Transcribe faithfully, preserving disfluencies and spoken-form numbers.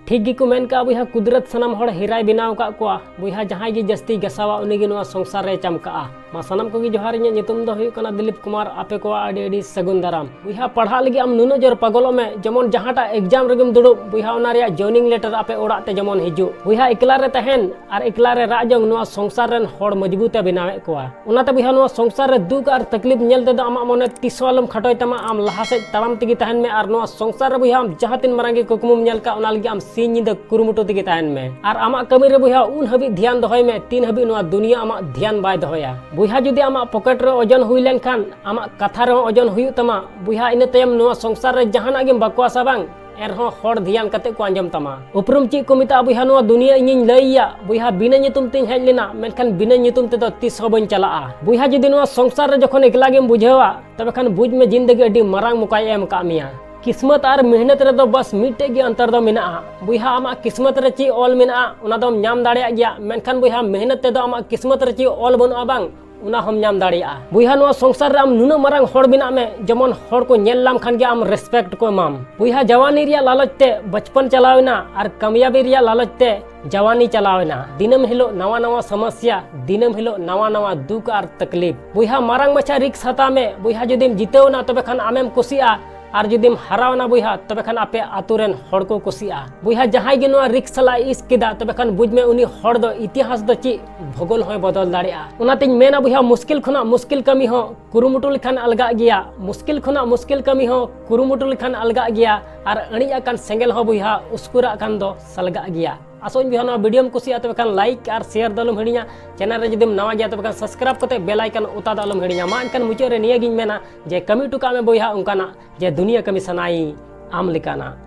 ᱴᱷᱤᱠ ᱜᱮᱠᱚ ᱢᱮᱱ ᱠᱟᱜᱼᱟ ᱵᱚᱭᱦᱟ, ᱠᱩᱫᱨᱟᱹᱛ ᱥᱟᱱᱟᱢ ᱦᱚᱲ ᱦᱤᱨᱟᱭ ᱵᱮᱱᱟᱣ ᱟᱠᱟᱫ ᱠᱚᱣᱟ᱾ ᱵᱚᱭᱦᱟ, ᱡᱟᱦᱟᱸᱭ ᱜᱮ ᱡᱟᱹᱥᱛᱤ ᱜᱟᱥᱟᱣᱟ, ᱩᱱᱤ ᱜᱮ ᱱᱚᱣᱟ ᱥᱚᱝᱥᱟᱨ ᱨᱮ ᱪᱟᱢᱠᱟᱜᱼᱟ᱾ ᱢᱟ ᱥᱟᱱᱟᱢ ᱠᱚᱜᱮ ᱡᱚᱦᱟᱨ, ᱤᱧᱟᱹᱜ ᱧᱩᱛᱩᱢ ᱫᱚ ᱦᱩᱭᱩᱜ ᱠᱟᱱᱟ ᱫᱤᱞᱤᱯ ᱠᱩᱢᱟᱨ᱾ ᱟᱯᱮ ᱠᱚᱣᱟᱜ ᱟᱹᱰᱤ ᱟᱹᱰᱤ ᱥᱟᱹᱜᱩᱱ ᱫᱟᱨᱟᱢ᱾ ᱵᱚᱭᱦᱟ, ᱯᱟᱲᱦᱟᱜ ᱞᱟᱹᱜᱤᱫ ᱟᱢ ᱱᱩᱱᱟᱹᱜ ᱡᱳᱨ ᱯᱟᱜᱚᱞᱚᱜ ᱢᱮ, ᱡᱮᱢᱚᱱ ᱡᱟᱦᱟᱸᱴᱟᱜ exam ᱨᱮᱜᱮᱢ ᱫᱩᱲᱩᱵ, ᱵᱚᱭᱦᱟ, ᱚᱱᱟ ᱨᱮᱭᱟᱜ joining letter ᱟᱯᱮ ᱚᱲᱟᱜ ᱛᱮ ᱡᱮᱢᱚᱱ ᱦᱤᱡᱩᱜ᱾ ᱵᱚᱭᱦᱟ, ᱮᱠᱞᱟ ᱨᱮ ᱛᱟᱦᱮᱱ ᱟᱨ ᱮᱠᱞᱟ ᱨᱮ ᱨᱟᱜ ᱡᱚᱝ, ᱱᱚᱣᱟ ᱥᱚᱝᱥᱟᱨ ᱨᱮᱱ ᱦᱚᱲ ᱢᱚᱡᱽᱵᱩᱛ ᱮ ᱵᱮᱱᱟᱣᱮᱫ ᱠᱚᱣᱟ᱾ ᱚᱱᱟᱛᱮ ᱵᱚᱭᱦᱟ, ᱱᱚᱣᱟ ᱥᱚᱝᱥᱟᱨ ᱨᱮ ᱫᱩᱠ ᱟᱨ ᱛᱟᱠᱞᱤᱯ ᱧᱮᱞ ᱛᱮᱫᱚ ᱟᱢᱟᱜ ᱢᱚᱱᱮ ᱛᱤᱥ ᱦᱚᱸ ᱟᱞᱚᱢ ᱠᱷᱟᱴᱚᱭ ᱛᱟᱢᱟ, ᱟᱢ ᱞᱟᱦᱟ ᱥᱮᱫ ᱛᱟᱲᱟᱢ ᱛᱮᱜᱮ ᱛᱟᱦᱮᱱ ᱢᱮ᱾ ᱟᱨ ᱱᱚᱣᱟ ᱥᱚᱝᱥᱟᱨ ᱨᱮ ᱵᱚᱭᱦᱟ, ᱟᱢ ᱡᱟᱦᱟᱸ ᱛᱤᱱ ᱢᱟᱨᱟᱝ ᱜᱮ ᱠᱩᱠᱢᱩᱢ ᱧᱮᱞ ᱠᱟᱜ, ᱚᱱᱟ ᱞᱟᱹᱜᱤᱫ ᱟᱢ ᱥᱤᱧ ᱧᱤᱫᱟᱹ ᱠᱩᱨᱩᱢᱩᱴᱩ ᱛᱮᱜᱮ ᱛᱟᱦᱮᱱ ᱢᱮ᱾ ᱟᱨ ᱟᱢᱟᱜ ᱠᱟᱹᱢᱤ ᱨᱮ ᱵᱚᱭᱦᱟ, ᱩᱱ ᱦᱟᱹᱵᱤᱡ ᱫᱷᱮᱭᱟᱱ ᱫᱚᱦᱚᱭ ᱢᱮ, ᱛᱤᱱ ᱦᱟᱹᱵᱤᱡ ᱱᱚᱣᱟ ᱫᱩᱱᱤᱭᱟᱹ ᱟᱢᱟᱜ ᱫᱷᱮᱭᱟᱱ ᱵᱟᱭ ᱫᱚᱦᱚᱭᱟ᱾ ᱵᱚᱭᱦᱟ, ᱡᱩᱫᱤ ᱟᱢᱟᱜ pocket ᱨᱮ ᱳᱡᱚᱱ ᱦᱩᱭ ᱞᱮᱱᱠᱷᱟᱱ, ᱟᱢᱟᱜ ᱠᱟᱛᱷᱟ ᱨᱮᱦᱚᱸ ᱳᱡᱚᱱ ᱦᱩᱭᱩᱜ ᱛᱟᱢᱟ, ᱵᱚᱭᱦᱟ, ᱤᱱᱟᱹ ᱛᱟᱭᱚᱢ ᱱᱚᱣᱟ ᱥᱚᱝᱥᱟᱨ ᱨᱮ ᱡᱟᱦᱟᱱᱟᱜ ᱜᱮᱢ ᱵᱟᱠᱚᱣᱟᱥᱟ ᱵᱟᱝ, ᱮᱱᱨᱮᱦᱚᱸ ᱦᱚᱲ ᱫᱷᱮᱭᱟᱱ ᱠᱟᱛᱮ ᱠᱚ ᱟᱸᱡᱚᱢ ᱛᱟᱢᱟ᱾ ᱩᱯᱨᱩᱢ ᱪᱮᱫ ᱠᱚ ᱢᱮᱛᱟᱜᱼᱟ ᱵᱚᱭᱦᱟ, ᱱᱚᱣᱟ ᱫᱩᱱᱤᱭᱟᱹ ᱤᱧᱤᱧ ᱞᱟᱹᱭ ᱭᱟ᱾ ᱵᱚᱭᱦᱟ, ᱵᱤᱱᱟᱹ ᱧᱩᱛᱩᱢ ᱛᱤᱧ ᱦᱮᱡ ᱞᱮᱱᱟ, ᱢᱮᱱᱠᱷᱟᱱ ᱵᱤᱱᱟᱹ ᱧᱩᱛᱩᱢ ᱛᱮᱫᱚ ᱛᱤᱥ ᱦᱚᱸ ᱵᱟᱹᱧ ᱪᱟᱞᱟᱜᱼᱟ᱾ ᱵᱚᱭᱦᱟ, ᱡᱩᱫᱤ ᱱᱚᱣᱟ ᱥᱚᱝᱥᱟᱨ ᱨᱮ ᱡᱚᱠᱷᱚᱱ ᱮᱠᱞᱟ ᱜᱮᱢ ᱵᱩᱡᱷᱟᱹᱣᱟ, ᱛᱚᱵᱮ ᱠᱷᱟᱱ ᱵᱩᱡᱽ ᱢᱮ, ᱡᱤᱱᱫᱮᱜᱤ ᱟᱹᱰᱤ ᱢᱟᱨᱟᱝ ᱢᱚᱠᱟᱭ ᱮᱢ ᱠᱟᱜ ᱢᱮᱭᱟ᱾ ᱠᱤᱥᱢᱚᱛ ᱟᱨ ᱢᱮᱦᱱᱚᱛ ᱨᱮᱫᱚ ᱵᱟᱥ ᱢᱤᱫᱴᱮᱡ ᱜᱮ ᱚᱱᱛᱚᱨ ᱫᱚ ᱢᱮᱱᱟᱜᱼᱟ᱾ ᱵᱚᱭᱦᱟ, ᱟᱢᱟᱜ ᱠᱤᱥᱢᱚᱛ ᱨᱮ ᱪᱮᱫ ᱚᱞ ᱢᱮᱱᱟᱜᱼᱟ, ᱚᱱᱟ ᱫᱚᱢ ᱧᱟᱢ ᱫᱟᱲᱮᱭᱟᱜ ᱜᱮᱭᱟ, ᱢᱮᱱᱠᱷᱟᱱ ᱵᱚᱭᱦᱟ, ᱢᱮᱦᱱᱚᱛ ᱛᱮᱫᱚ ᱟᱢᱟᱜ ᱠᱤᱥᱢᱚᱛ ᱨᱮ ᱪᱮᱫ ᱚᱞ ᱵᱟᱹᱱᱩᱜᱼᱟ ᱵᱟᱝ, ᱚᱱᱟ ᱦᱚᱸᱢ ᱧᱟᱢ ᱫᱟᱲᱮᱭᱟᱜᱼᱟ᱾ ᱵᱚᱭᱦᱟ, ᱱᱚᱣᱟ ᱥᱚᱝᱥᱟᱨ ᱨᱮ ᱟᱢ ᱱᱩᱱᱟᱹᱜ ᱢᱟᱨᱟᱝ ᱦᱚᱲ ᱵᱮᱱᱟᱜ ᱢᱮ, ᱡᱮᱢᱚᱱ ᱦᱚᱲ ᱠᱚ ᱧᱮᱞ ᱞᱟᱢ ᱠᱷᱟᱱ ᱜᱮ ᱟᱢ respect ᱠᱚ ᱮᱢᱟᱢ᱾ ᱵᱚᱭᱦᱟ, ᱡᱟᱣᱟᱱᱤ ᱨᱮᱭᱟᱜ ᱞᱟᱞᱚᱪ ᱛᱮ ᱵᱟᱪᱯᱚᱱ ᱪᱟᱞᱟᱣ ᱮᱱᱟ ᱟᱨ ᱠᱟᱢᱭᱟᱵᱤ ᱨᱮᱭᱟᱜ ᱞᱟᱞᱚᱪ ᱛᱮ ᱡᱟᱣᱟᱱᱤ ᱪᱟᱞᱟᱣ ᱮᱱᱟ᱾ ᱫᱤᱱᱟᱹᱢ ᱦᱤᱞᱳᱜ ᱱᱟᱣᱟ ᱱᱟᱣᱟ ᱥᱚᱢᱚᱥᱥᱟ, ᱫᱤᱱᱟᱹᱢ ᱦᱤᱞᱳᱜ ᱱᱟᱣᱟ ᱱᱟᱣᱟ ᱫᱩᱠ ᱟᱨ ᱛᱟᱠᱞᱤᱯ᱾ ᱵᱚᱭᱦᱟ, ᱢᱟᱨᱟᱝ ᱢᱟᱪᱷᱟ risk ᱦᱟᱛᱟᱣ ᱢᱮ᱾ ᱵᱚᱭᱦᱟ, ᱡᱩᱫᱤᱢ ᱡᱤᱛᱟᱹᱣ ᱮᱱᱟ, ᱛᱚᱵᱮ ᱠᱷᱟᱱ ᱟᱢᱮᱢ ᱠᱩᱥᱤᱜᱼᱟ, ᱟᱨ ᱡᱩᱫᱤᱢ ᱦᱟᱨᱟᱣ ᱮᱱᱟ ᱵᱚᱭᱦᱟ, ᱛᱚᱵᱮ ᱠᱷᱟᱱ ᱟᱯᱮ ᱟᱛᱳ ᱨᱮᱱ ᱦᱚᱲ ᱠᱚ ᱠᱩᱥᱤᱜᱼᱟ᱾ ᱵᱚᱭᱦᱟ, ᱡᱟᱦᱟᱸᱭ ᱜᱮ ᱱᱚᱣᱟ risk ᱥᱟᱞᱟᱜ ᱤᱥ ᱠᱮᱫᱟ, ᱛᱚᱵᱮ ᱠᱷᱟᱱ ᱵᱩᱡᱽ ᱢᱮ, ᱩᱱᱤ ᱦᱚᱲ ᱫᱚ ᱤᱛᱤᱦᱟᱥ ᱫᱚ ᱪᱮᱫ ᱵᱷᱩᱜᱳᱞ ᱦᱚᱸᱭ ᱵᱚᱫᱚᱞ ᱫᱟᱲᱮᱭᱟᱜᱼᱟ᱾ ᱚᱱᱟᱛᱤᱧ ᱢᱮᱱᱟ ᱵᱚᱭᱦᱟ, ᱢᱩᱥᱠᱤᱞ ᱠᱷᱚᱱᱟᱜ ᱢᱩᱥᱠᱤᱞ ᱠᱟᱹᱢᱤ ᱦᱚᱸ ᱠᱩᱨᱩᱢᱩᱴᱩ ᱞᱮᱠᱷᱟᱱ ᱟᱞᱜᱟᱜ ᱜᱮᱭᱟ, ᱢᱩᱥᱠᱤᱞ ᱠᱷᱚᱱᱟᱜ ᱢᱩᱥᱠᱤᱞ ᱠᱟᱹᱢᱤ ᱦᱚᱸ ᱠᱩᱨᱩᱢᱩᱴᱩ ᱞᱮᱠᱷᱟᱱ ᱟᱞᱜᱟᱜ ᱜᱮᱭᱟ, ᱟᱨ ᱟᱹᱬᱤᱡ ᱟᱠᱟᱱ ᱥᱮᱸᱜᱮᱞ ᱦᱚᱸ ᱵᱚᱭᱦᱟ ᱩᱥᱠᱩᱨᱟᱜ ᱠᱷᱟᱱ ᱫᱚ ᱥᱟᱞᱜᱟᱜ ᱜᱮᱭᱟ᱾ ᱟᱥᱚᱜ ᱟᱹᱧ ᱵᱚᱭᱦᱟ, ᱱᱚᱣᱟ videoᱢ ᱠᱩᱥᱤᱭᱟᱜᱼᱟ, ᱛᱚᱵᱮ ᱠᱷᱟᱱ like ᱟᱨ share ᱫᱚ ᱟᱞᱚᱢ ᱦᱤᱲᱤᱧᱟ᱾ Channel ᱨᱮ ᱡᱩᱫᱤᱢ ᱱᱟᱣᱟ ᱜᱮᱭᱟ, ᱛᱚᱵᱮ ᱠᱷᱟᱱ subscribe ᱠᱟᱛᱮ bell icon ᱚᱛᱟ ᱫᱚ ᱟᱞᱚᱢ ᱦᱤᱲᱤᱧᱟ᱾ ᱢᱟ ᱮᱱᱠᱷᱟᱱ ᱢᱩᱪᱟᱹᱫ ᱨᱮ ᱱᱤᱭᱟᱹ ᱜᱤᱧ ᱢᱮᱱᱟ ᱡᱮ ᱠᱟᱹᱢᱤ ᱦᱚᱴᱚ ᱠᱟᱜ ᱢᱮ ᱵᱚᱭᱦᱟ ᱚᱱᱠᱟᱱᱟᱜ, ᱡᱮ ᱫᱩᱱᱤᱭᱟᱹ ᱠᱟᱹᱢᱤ ᱥᱟᱱᱟᱭᱤᱧ ᱟᱢ ᱞᱮᱠᱟᱱᱟᱜ᱾